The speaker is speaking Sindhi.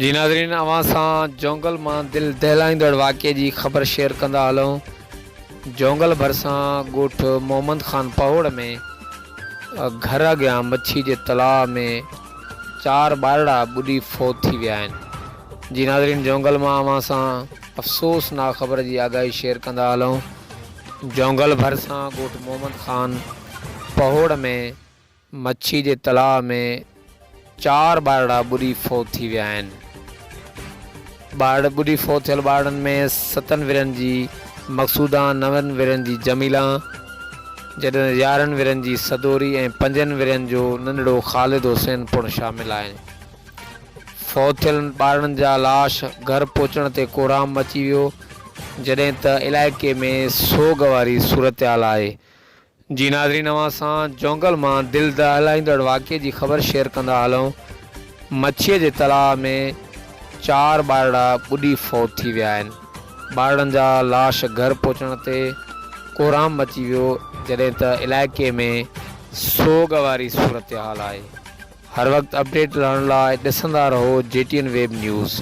جي ناظرين اوهان سان جونگل مان دل دهلائيندڙ واقعي جي خبر شيئر ڪندا هلون جونگل ڀرسان ڳوٺ محمد خان پهوڙ ۾ گهر اڳيان مڇي جي تلاء ۾ چار ٻارڙا ٻڏي فوت ٿي ويا آهن جي ناظرين جونگل مان اوهان سان افسوسناڪ خبر جي آگاهي شيئر ڪندا هلون جونگل ڀرسان ڳوٺ محمد خان پهوڙ ۾ مڇي جي تلاء ۾ چار ٻارڙا ٻڏي فوت ٿي ويا آهن. ٻارڙ ٻڏي فوت ٿيل ٻارڙن ۾ ستن ورهين جي مقصودان، نون ورهين جي جميلان، جڏهن ته يارهن ورهين جي صدوري ۽ پنجن ورهين جو ننڍڙو خالد حسين پڻ شامل آهن. فوت ٿيل ٻارڙن جا لاش گهر پهچڻ تي ڪهرام مچي ويو، جڏهن ته علائقي ۾ سوڳ واري صورتحال آهي. جي ناظرين اوهان سان جونگل مان دل دهلائيندڙ واقعي جي خبر شيئر ڪندا هلون مڇي جي تلاء ۾ چار ٻارڙا ٻڏي فوت ٿي ويا آهن ٻارڙن جا لاش گهر پهچڻ تي ڪهرام مچي ويو جڏهن ته علائقي ۾ سوڳ واري صورتحال آهي هر وقت اپڊيٽ لهڻ لاء ڏسندا رهو جي ٽي اين ويب نيوز.